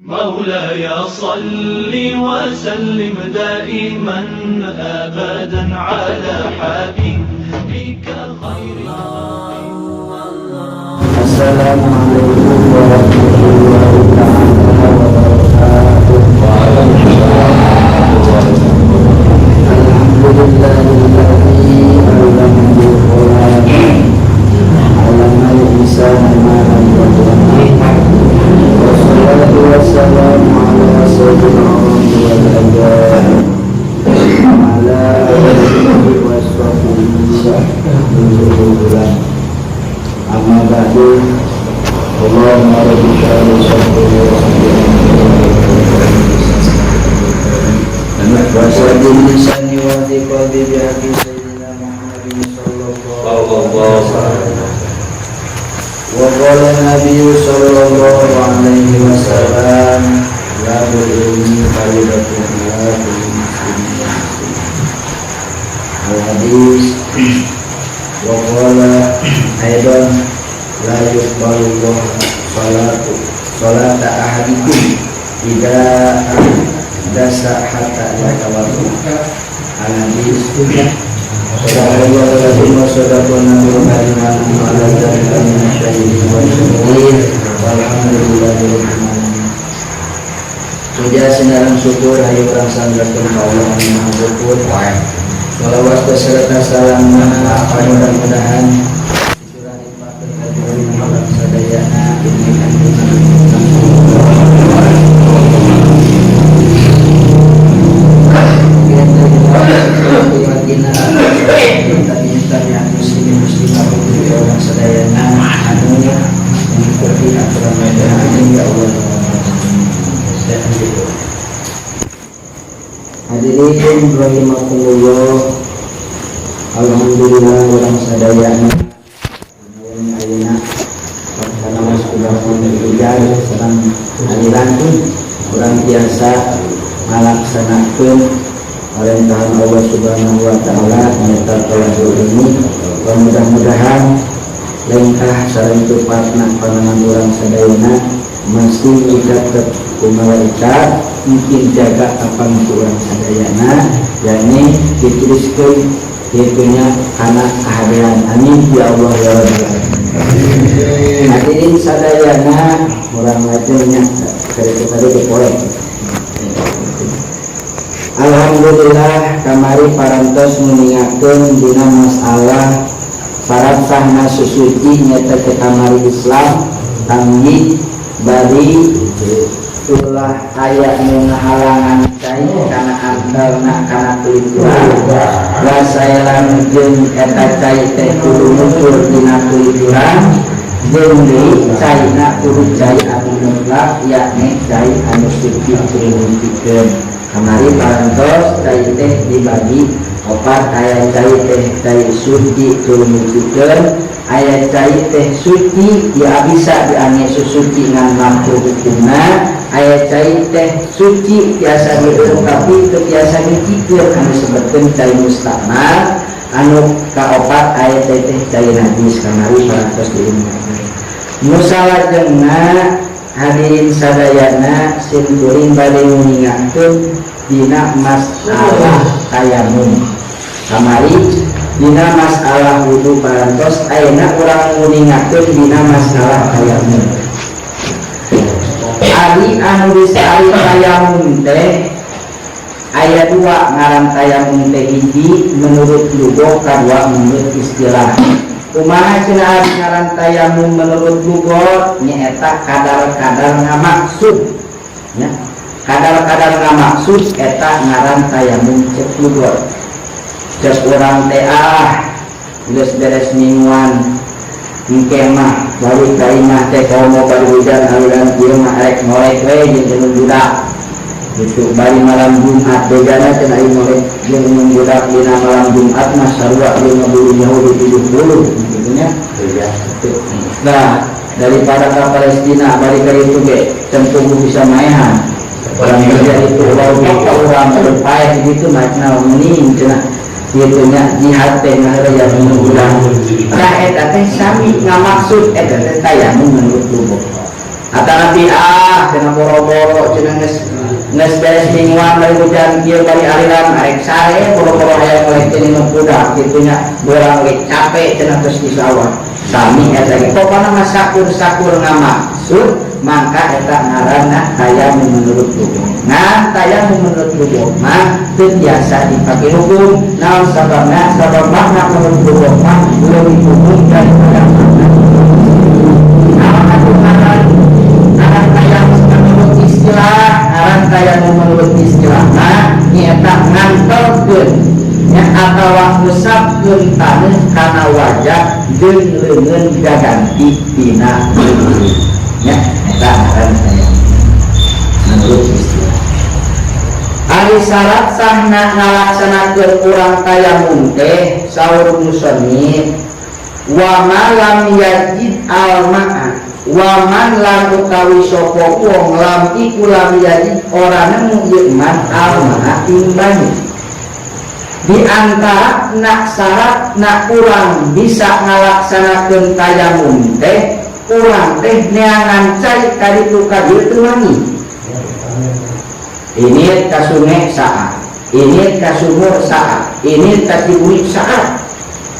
مولاي صل وسلم دائما أبدا على حبيبك خير. Assalamualaikum warahmatullahi taala wabarakatuh. Alhamdulillahilladzi 'allama bil qalam, 'allamal insana ma lam ya'lam. Wassalatu wassalamu ala sayyidil arabi wal ajam wa ala alihi washabbihi. Amma ba'du. Allahumma rabbi shrah li sadri wa yassir lisani wa hdi qalbi bi haqqi sayyidina Muhammadin sallallahu alaihi wasallam. Wa qala nabiyyu sallallahu alaihi wasallam, thalabul ilmi faridatun ala kulli muslimin. Al hadis. Wa qala aidan, la yuqbalullah salatu salata ahadikum idza ahdasa hatta yatawaddu. Al hadis. Sadaqallahu al-azim wa sadaqa nabiyul karim wa nahnu ala dzalika minasy syahidin wa syakirin walhamdulillahi rabbil alamin. Puja sinareng syukur hayu urang sanggakeun ka Allah anu Maha Syukur. Salawat beserta salamna mudah-mudahan curah limpahkeun ka junjungan urang sadayana, ini Kanjeng Nabi. Tabi'in, muslimah, urang sadayana anu mengikuti aturan. Amin ya Allah. Saya. Hadirin rahimakumullah. Alhamdulillah, urang sadayana ayeuna karena sudah ujar sareng aliran urang biasa ngalaksanakeun perintah Allah Subhanahu wa taala, nyaeta thalabul ilmi. Mudah-mudahan lengkah sareng tupatna panangan urang sadayana masih dicatat ku malaikat, mungkin jaga apa ku urang sadayana, yakni dituliskan itunya karena kehadiran. Amin ya Allah ya Rabbal alamin. Hadirin sadayana, urang lajengnya dari tadi ke poe. Alhamdulillah, kamari parantos nguningakeun dina masalah syarat sahna susuci, nyata ke kamari Islam tamyiz, bari ulah aya nu ngahalangan cai kana antelna kana kulit urang, wasailan jeung eta cai teh kudu ngucur dina kulit urang, jeung deui caina kudu cai anu mutlak, yakni cai anu suci tuluy. Kamari parantos cai teh dibagi opat: aya cai teh cai suci tuluy, aya cai teh suci ya bisa diangge susuci ngan makruh hukumna, aya cai teh suci tiasa dieureum tapi teu tiasa nyucikeun, anu disebutkeun cai mustakmal, anu kaopat aya cai teh cai najis. Kamari parantos diumumkeun. Nu salajengna, hadirin sadayana, sim kuring bade nguningakeun dina masalah tayamum. Kamari dina masalah wudu parantos, ayeuna urang nguningakeun dina masalah tayamum. Ari anu disari tayamum teh aya dua ngaran tayamum teh: hiji menurut lugoh, kadua menurut istilah. Kumaha cenah ari ngaran tayamum menurut lugoh? Nyaeta kadar-kadar ngamaksud ya, kadar-kadar ngamaksud eta ngaran tayamum cek lugoh. Cek urang teh, ah, geus beres mingguan, engke mah balik ka imah teh komo bari hujan aliran ieu mah rek ngolek we jeung budak gitu, bari malam Jumat. Bejana cenah ieu ngolek jeung budak dina malam Jumat mah sarua jeung ngabunuh Yahudi 70 gitu nya. Nah, daripada ke Palestina balik ke itu ge tentu bisa maehan orang kerja itu, orang berpaeh gitu mah naon mending cenah gitu nya, jihad teh ngaheureuyan budak. Nah, eta teh sami ngamaksud, eta teh tayamum menurut lugoh. Atau nanti, ah, cenah, boro-boro Beres mingguan dari hujan kieu bari aliran arek sare boro-boro hayang melek nu budak kitu nya urang ge capek cenah geus di sawah. Sami eta ge pokona mah sakur-sakur ngamaksud maka eta ngaranna tayamum menurut lughah. Nah, tayamum menurut lughah mah teu biasa dipake hukum. Naon sababna? Sabab makna menurut lughah mah leuwih umum daripada makna. Naon atuh ngaran ngaran tayamum menurut istilah? Ngaran tayamum menurut istilah mah nyaeta ngantelkeun nya atawa ngusapkeun taneuh kana wajah jeung leungeun gaganti tina leungeun. Nya eta ngaran tayamum menurut istilah. Ari syarat sahna ngalaksanakeun urang tayamum teh saur musannif wa ma lam yajid al ma'a wa man lam utawi sapa wong lam iku lam yajid ora nemu ieu man al ma'a ing banyu. Di antara nak syarat nak urang bisa ngalaksanakeun tayamum teh urang teh neangan cai kaditu ka dieu teu wangi. Ini ka sungai saat, ini ka sumur saat, ini ka cibui saat.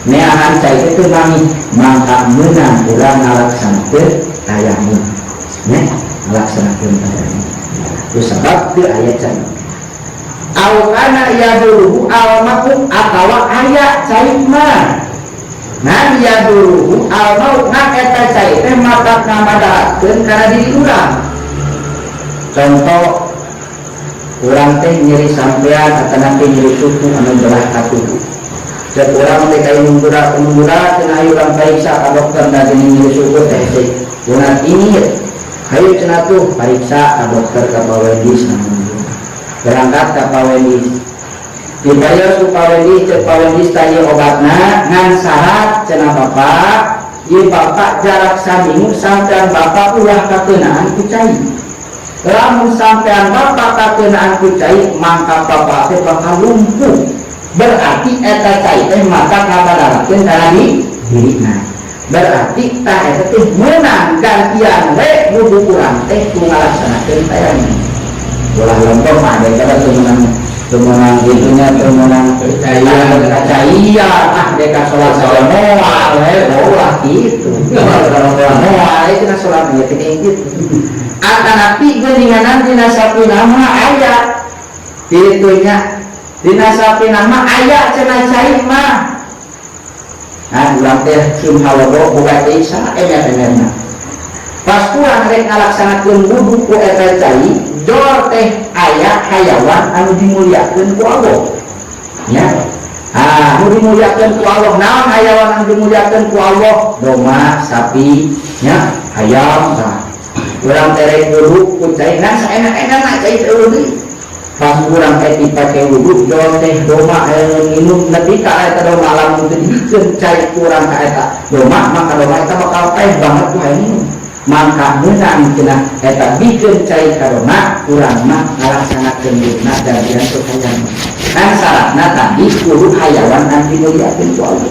Neangan cai itu wangi, maka menang urang ngalaksanakeun tayamum. Nya, ngalaksanakeun tayamum. Itu sebab teu aya cai. Au kana yaduruhu almau atawa aya cai mah. Nah yaduruhu almau nah eta cai teh maka ngamadaratkeun kana diri urang. Contoh urang teh nyeri sampean atau nanti nyeri suku anu belah katuhu. Cek urang teh kayu mundurat cenah hayu urang pariksa ka dokter da geuning nyeri suku teh cek. Gunat ini hayu cenah tuh pariksa ka dokter ka Pak Wendis namanya. Berangkat ka Pak Wendis. Dibayar ku Pak Wendis, cek Pak Wendis tah ieu obatna ngan syarat cenah bapak, ieu bapak jarak saminggu sampean bapak ulah kakeunaan ku cai. Lamun sampean bapak kakeunaan ku cai mangka bapak teh bakal lumpuh. Berarti eta cai teh maka ngapadarakeun kana dirina. Berarti tah eta teh meunang gantian we wudu urang teh ku ngalaksanakeun tayamum. Ulah lempeng mah ada kada teu meunang teu meunang gitunya teu meunang caian ah deka salat salat moal we ulah kitu. Moal itu na salat nya teh kitu. Atanapi geuninganan dina sapina mah aya kitu nya dina sapina mah aya cenah cai mah. Nah urang teh sun halodo boga teh saemer-emerna. Pas urang rek ngalaksanakeun wudu ku eta cai jor teh aya hayawan anu dimuliakeun ku Allah. Ya. Ah, nu dimuliakeun ku Allah naon hayawan anu dimuliakeun ku Allah? Domba, sapi, nya, hayam tah. Urang teh rek wudu ku cai nah saenak-enakna cai teh eueuh deui. Pas urang teh dipake wudu jor teh domba aya nginum nepi ka eta domba lamun teu dibikeun cai ku urang ka eta domba maka domba eta bakal paeh banget ku hayang minum. Maka meunang cenah eta bikeun cai ka domba urang mah ngalaksanakeun wuduna gantian ku hayam. Kan syaratna tadi kudu hayawan anu dimuliakeun ku Allah.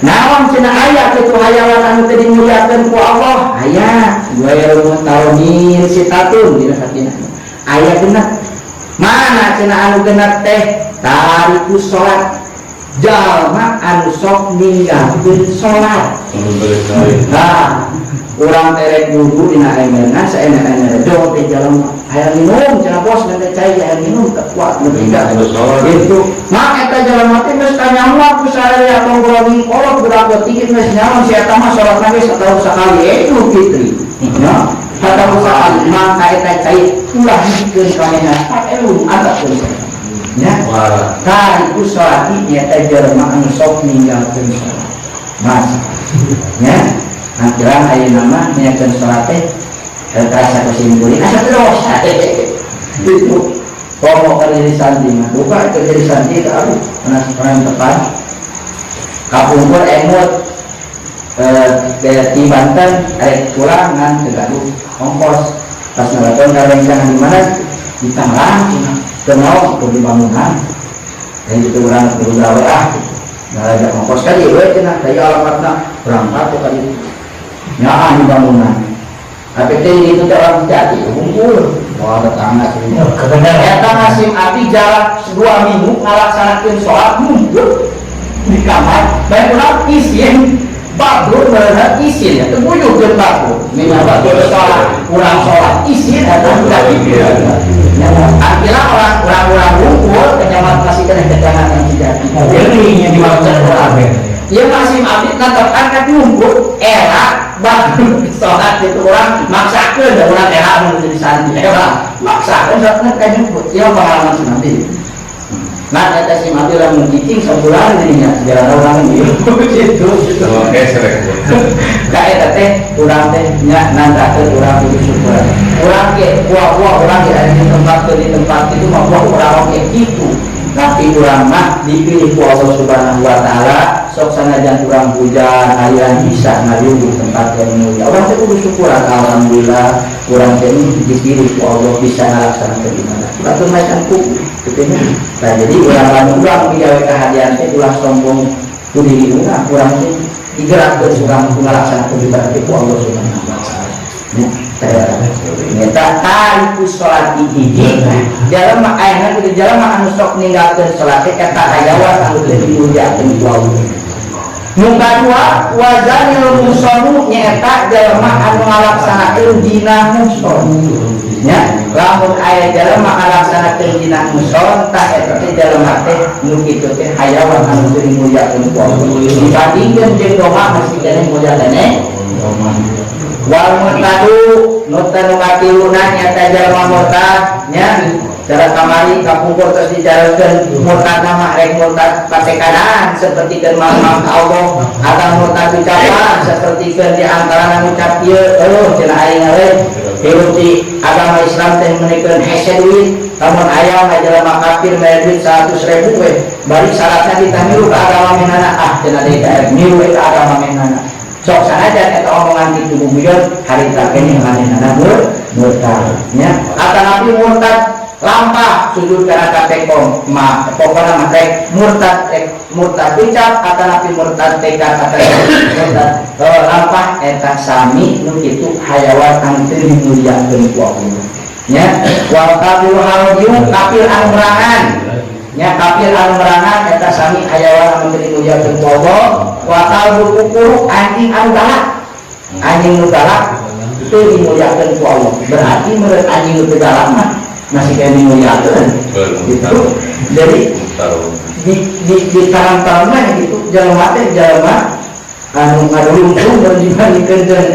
Naon cenah aya kitu hayawan anu teu dimuliakeun ku Allah? Aya ghairu mutaronin sitatun dina satina. Aya genep. Mana cenah anu genep teh? Tariku salat. Jalma anu sok ninggalkeun salat. Nah, urang terek wudu dina emerna saemer-emer jauh teh jalma hayang minum cenah bos nanti cai hayang minum teu kuat nepi ka gitu. Mak eta jalma teh geus kanyahoan ku sararea tongkrong kolot budak leutik geus nyaho si eta mah salatna ge satahun sakali Idul Fitri. Nya, satahun sakali mangka eta cai ulah dibikeun ka manehna elu antapkeun. Nya, tariku salati nyata jelema anu sok ninggalkeun salat. Mas. Nya, angkiran ayeuna mah nyakeun salat teh terasa kesimpulan asa terus. Itu komo keur jadi santri mah duka keur jadi santri teh aduh penasaran tepan. Kapungkur emut di Banten arek pulang ngan teu gaduh ongkos. Pas nonton ka rencana di mana? Di Tangerang cenah. Teu mau kudu bangunan. Dan itu urang kudu gawe ah. Ngalajak ongkos ka dieu we cenah daya alamatna berangkat ka dieu. Nyaah di bangunan. Tapi teh itu teh orang jati kumpul. Oh, ada tetangga sih. Eta ngasim abdi jarak 2 minggu ngalaksanakeun sholat ngumpul di kamar, baik urang isin batur bener isin ya, teu buyug jeung batur. Mimah batur sholat, urang sholat isin eta udah gitu. Akhirnya orang orang orang ngumpul kecamatan masih kena kecamatan Cijati. Jadi yang dimaksud orang. Ya masih abdi netepan kan ngumpul era batur sholat itu orang maksakeun da urang era mun jadi santri era maksakeun sholatna ka nyumput. Ieu pengalaman si abdi. Nah, eta si abdi lamun cicing sabulan jadinya segala orang gitu gitu gitu. Oke, sering. Ka eta teh urang teh nya nandakeun urang kudu syukur. Urang ge buah-buah urang ge ada di tempat ke di tempat itu mah buah urang oge gitu. Tapi urang mah dipilih ku Allah Subhanahu wa taala, sok sanajan urang hujan aliran bisa ngaliung tempat yang mulia. Urang teh kudu syukur, alhamdulillah urang teh dipilih ku Allah bisa ngalaksanakeun ibadah. Batur macan ku gitu nya. Nah, jadi urang lamun urang digawe kahadian teh ulah sombong ku diri urang, urang teh digerakkeun urang ku ngalaksanakeun ibadah teh ku Allah Subhanahu wa taala. Ya, Nyata tariku sholat hiji jalma ayeuna kudu jalma anu sok ninggalkeun sholat teh eta hayawan anu teu dimulyakeun ku Allah. Nu kadua, wazanil muhsonu, nyaeta jalma anu ngalaksanakeun zina muhson. Nya, lamun aya jalma ngalaksanakeun zina muhson, tah eta teh jalma teh nu kitu teh hayawan anu teu dimulyakeun ku Allah. Dibandingkeun jeung domba masih keneh mulia keneh. Wal murtadu, nu nu katiluna nyata jalma murtad nya. Cara kamari kapungkur terus dijalankeun murtad mah rek murtad patekadan seperti keun mamang ka Allah atau murtad ucapan seperti keun di antara ngucap ieu, "Eueuh," cenah, "aing euy hirup di agama Islam teh meunikeun hese duit." Lamun aya mah jelema kafir bayar duit 100 ribu we, bari syaratna kita milu ka agama menana, "Ah," cenah, "deui ka milu we ka agama menana." Sok sanajan eta omongan kitu guguyon harita keneh manehna murtad nya. Atanapi murtad lampah sujud kana katekong ma, pokona mah rek murtad, rek murtad ucap atanapi murtad tekad atanapi murtad lampah, eta sami nu kitu hayawan anu teu dimulyakeun ku Allah nya. Wal kafiru harbiyu, kafir anu merangan nya, kafir anu merangan eta sami hayawan anu teu dimulyakeun ku Allah. Wa kalbu ukur, anjing anu galak, anjing nu galak teu dimulyakeun ku Allah. Berarti menurut anjing nu teu galak mah masih kayak dimulyakeun gitu. Jadi di tarang-tarangna gitu jelema teh jelema anu ngadulungtung dan dibandingkeun jeung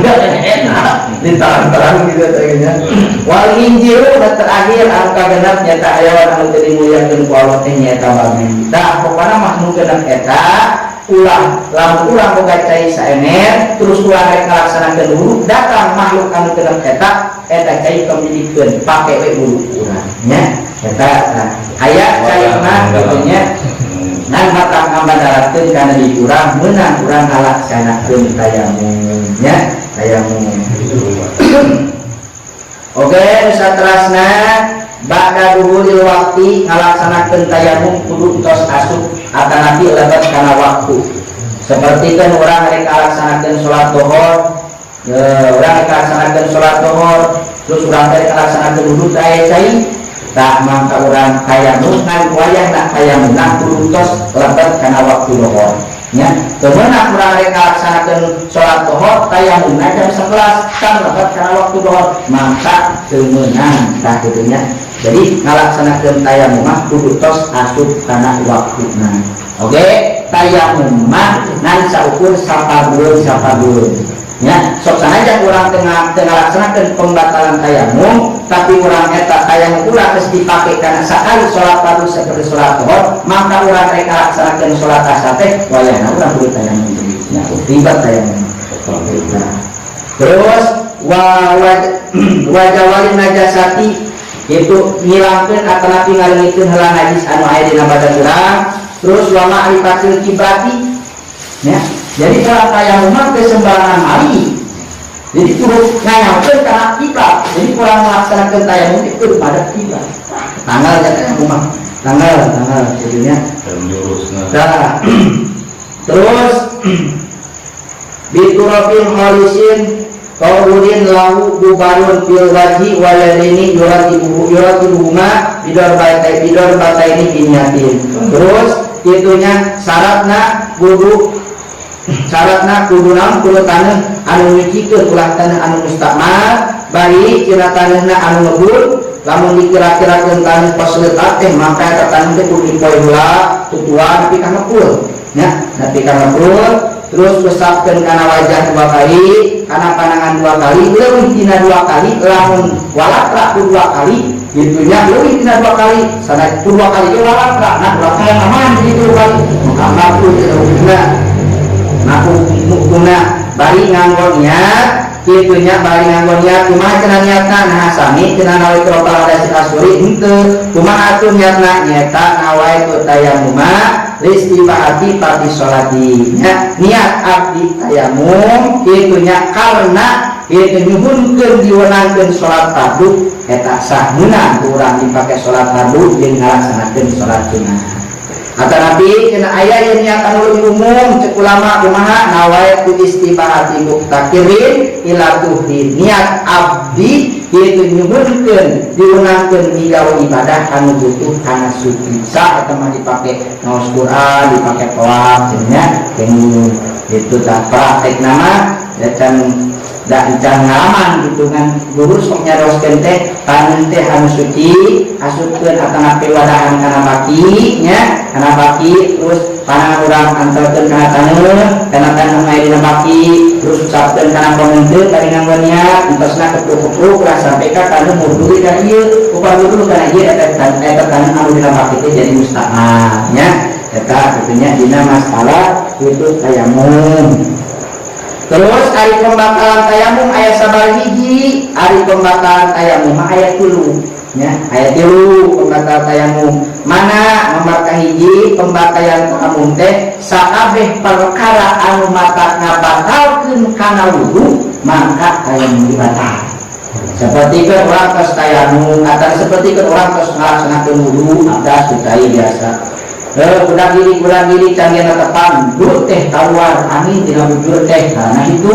enggak enak di tarang-tarang gitu teh. Wal khinziru, dan terakhir anu kagenep nyata hayawan anu teu dimulyakeun ku Allah teh nyaeta babi. Tah, pokona mah nu genep eta ulah lamun urang boga cai saemer terus urang rek ngalaksanakeun wudu, datang makhluk anu genep eta, eta cai tong didikeun, pake we wudu urang nya. Eta nah, aya cai mah kitu nya, ngan mata ngabadaratkeun kana di urang meunang urang ngalaksanakeun tayamum nya, tayamum. Oke, saterasna ba'da duhulil waqti, ngalaksanakeun tayamum kudu tos asup atanapi lebet kana waktu. Seperti kan urang rek ngalaksanakeun salat dhuhur, urang rek ngalaksanakeun salat dhuhur, terus urang rek ngalaksanakeun wudu teh aya cai, tah mangka urang tayamum, ngan wayahna tayamum kudu tos lebet kana waktu dhuhur nya. Teu meunang urang rek ngalaksanakeun salat dhuhur, tayamumna jam 11 kan lebet kana waktu dhuhur, maka teu meunang. Tah kitu nya. Jadi ngalaksanakeun tayamum mah kudu tos asup kana waktuna. Oke, tayamum mah ngan saukur sapadulun sapadulun nya. Sok sanajan urang tengah tengah laksanakeun pembatalan tayamum, tapi urang eta tayamum urang geus dipake kana sakali salat fardu seperti salat zuhur, maka urang rek ngalaksanakeun salat asar teh wayahna urang kudu tayamum deui nya, ribet tayamum. Nah, terus wa wajawalin najasati itu ngilangkeun atanapi ngaleungitkeun heula najis anu aya dina badan urang. Terus wa ma'rifatil kiblati ya. Jadi kalau tayamum mah teu sembarangan mali, jadi kudu nganyakeun kana kiblat. Jadi kurang melaksanakan tayamum itu kudu pada kiblat. Tanggal ya tayamum mah tanggal tanggal jadinya. Nah, terus biturabin khalisin. Taurin lahu bubarun fil wajhi wal yadaini yuratibuhuma bidor bataini biniyatin. Terus itunya syaratna kudu syaratna kudu naon kudu taneuh anu nyucikeun ulah taneuh anu mustakmal bari cenah taneuhna anu ngebul lamun dikira-kirakeun taneuh pas leutak teh maka eta taneuh teh kudu dipoe heula tutuan nepi ka ngepul nya nepi ka ngepul. Terus usapkeun kana wajah dua kali, kana panangan dua kali, leuwih tina dua kali, lamun walatra ku dua kali, gitunya leuwih tina dua kali, sana ku dua kali ge walatra, nah dua kali aman jadi dua kali, maka mampu hukumna, mampu hukumna, bari nganggo niat, gitunya bari nganggo niat, kumaha cenah niatna, nah sami cenah nawaitu raf'al hadatsil asghari henteu, kumaha atuh niatna, nyaeta nawaitu tayammuma listibahati fardhi sholati nya, niat abdi tayamum itunya karena itu nyuhunkeun diwenangkeun salat fardu eta sah meunang urang dipake salat fardu jeung ngalaksanakeun salat sunnah. Atanapi cenah aya ieu niat anu leuwih umum cek ulama kumaha nawaitu istibahati muktakirin ila tuhri, niat abdi itu nyuhunkeun diwenangkeun migawe ibadah anu butuh kana suci sah eta mah dipake ngaos Quran dipake tawaf nya kenging itu tah praktek nama ya can da can ngalaman gitu kan guru sok nyaroskeun teh taneuh teh anu suci asupkeun atanapi wadahan kana baki nya kana baki terus panangan urang antelkeun kana taneuh kana taneuh aya dina baki terus usapkeun kana pamenteun bari nganggo niat entosna kepruk-kepruk lah sampai ka taneuh murduy ka ieu upah dulu kana ieu eta taneuh anu dina baki teh jadi mustakmal nya eta kitu nya dina masalah itu tayamum. Terus ari pembatalan tayamum aya sabar hiji, ari pembatalan tayamum mah aya tilu nya, aya tilu pembatal tayamum. Mana nomor kahiji pembatalan tayamum teh sakabeh perkara anu mata ngabatalkeun kana wudu maka tayamum dibatal. Seperti ke urang tos tayamum atau seperti ke urang tos ngalaksanakeun wudu ada sucai biasa. Budak giri canggihna tepan, duh teh keluar angin tina bujur teh karena itu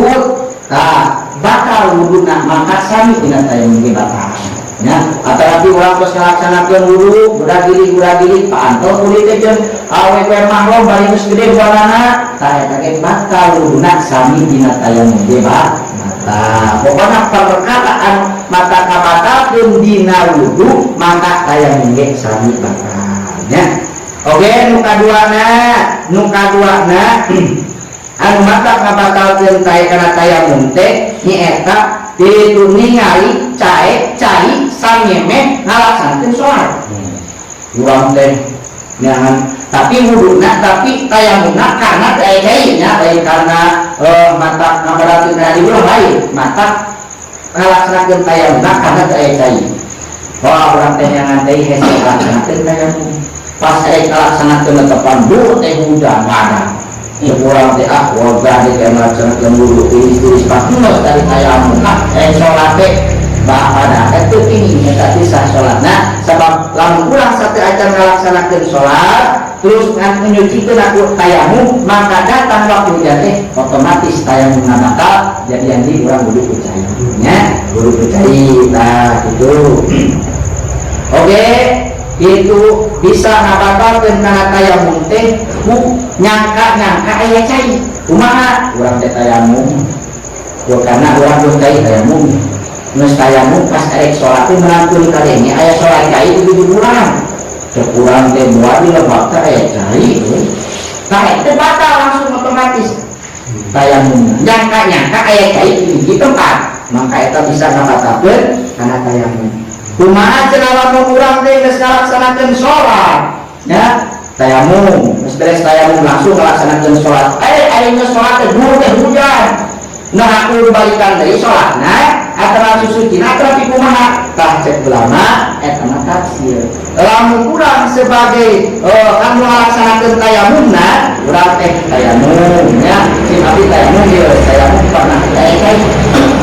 tah batal wuduna maka sami tina tayamum ge batal nya. Atanapi urang tos ngalaksanakeun wudu budak giri paanto kulit teh jeung awewe mahrum bari geus gede buanana tah eta ge batal wuduna sami dina tayamum ge batal. Pokona perkara anu mata kabatalkeun dina wudu maka tayamum ge sami batal nya. Oke, nu kaduana anu mata ngabatalkeun kana tayamum teh nyaeta ditu ningali cae cai samemeh ngalaksanakeun salat. Urang teh nyangan tapi wuduna tapi tayamumna karena teh aya cai nya lain karena mata ngabatalkeun kana diurang lain mata ngalaksanakeun tayamumna karena teh aya cai. Wah, urang teh nyangan teh hese ngalaksanakeun tayamum. Pas saya ngalaksanakeun tepan duh teh hujan mana urang teh ah wagah teh ngalaksanakeun wudu tiris-tiris pas geus dari tayamum ah salat teh pada itu ini eta teh sah salatna sabab lamun urang sate acan ngalaksanakeun salat terus ngan menyucikeun aku tayamum maka datang waktu hujan teh otomatis tayamumna batal jadi yang di urang wudu ku cai nya wudu ku cai tah gitu. Oke, itu bisa ngabatalkeun kana tayamum teh ku nyangka-nyangka aya cai. Kumaha urang teh tayamum? Ku karena urang geus cai tayamum. Geus tayamum pas arek salat teh meunangkeun kadenge aya salat cai di urang. Cek urang teh moal di lebak teh aya cai euy. Tah eta batal langsung otomatis tayamum. Nyangka-nyangka aya cai di hiji tempat, maka eta bisa ngabatalkeun kana tayamum. Kumaha cenah lamun urang teh geus ngalaksanakeun salat nya tayamum geus beres tayamum langsung ngalaksanakeun salat aya geus salat teh duhur teh hujan nah aku balikan deui salatna atawa susucina atawa kumaha tah cek ulama eta mah tafsir lamun urang sebagai anu ngalaksanakeun tayamumna urang teh tayamum nya si abdi tayamum ieu tayamum pernah teh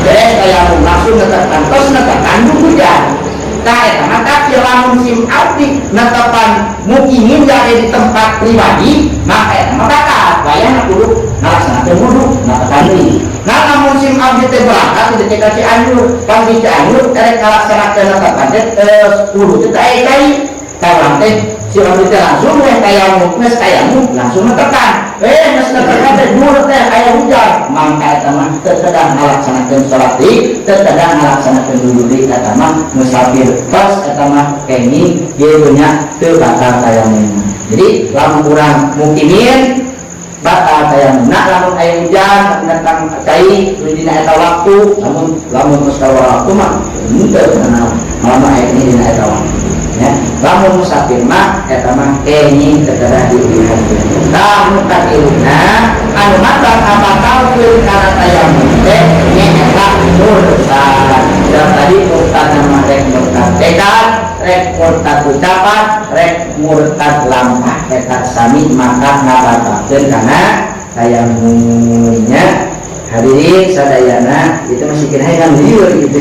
beres tayamum langsung netepan tos netepan hujan. Tah, eta mah tafsir lamun sim abdi netepan mukimin jadi di tempat pribadi, maka eta mah batal. Wayahna kudu ngalaksanakeun wudu netepan deui. Nah, lamun sim abdi teh berangkat di ka Cianjur, pan di Cianjur erek ngalaksanakeun netepan teh wudu teh teu aya cai. Tah, urang teh si abdi teh langsung we tayamum, geus tayamum langsung netepan. Geus netepan teh dur teh aya hujan, mangka eta mah teu kedah ngalaksanakeun salat deui, teu kedah ngalaksanakeun wudu deui, eta mah musafir tos eta mah kenging ieu nya teu batal tayamum. Jadi lamun urang mukimin batal tayamum. Nah, lamun aya hujan datang cai dina eta waktu, lamun lamun geus waktu mah henteu naon, lamun aya ini dina eta waktu. Ya, lamun musafir mah eta mah kenging teu kedah diulihan. Tah, nu katiluna anu mabang ngabatalkeun kana tayamum teh nyaeta murtad. Dan tadi murtad nama rek murtad tekad, rek murtad ucapan, rek murtad lampah, eta sami maka ngabatalkeun kana tayamumnya. Hadirin sadayana, itu masih kena kan lieur gitu.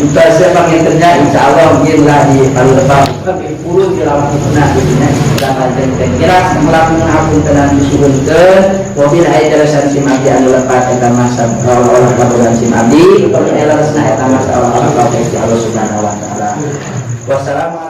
Entah siapa yang insya Allah mungkin lah di tahun depan tapi puluh di lama pernah gitu ya. Kita lanjutkan kira melakukan hapuntenan disuhunkeun wabillahi terusan sim abdi anu lepat eta masa Allah kabogan sim abdi leresna eta masa Allah Allah Subhanahu wa taala. Wassalamualaikum.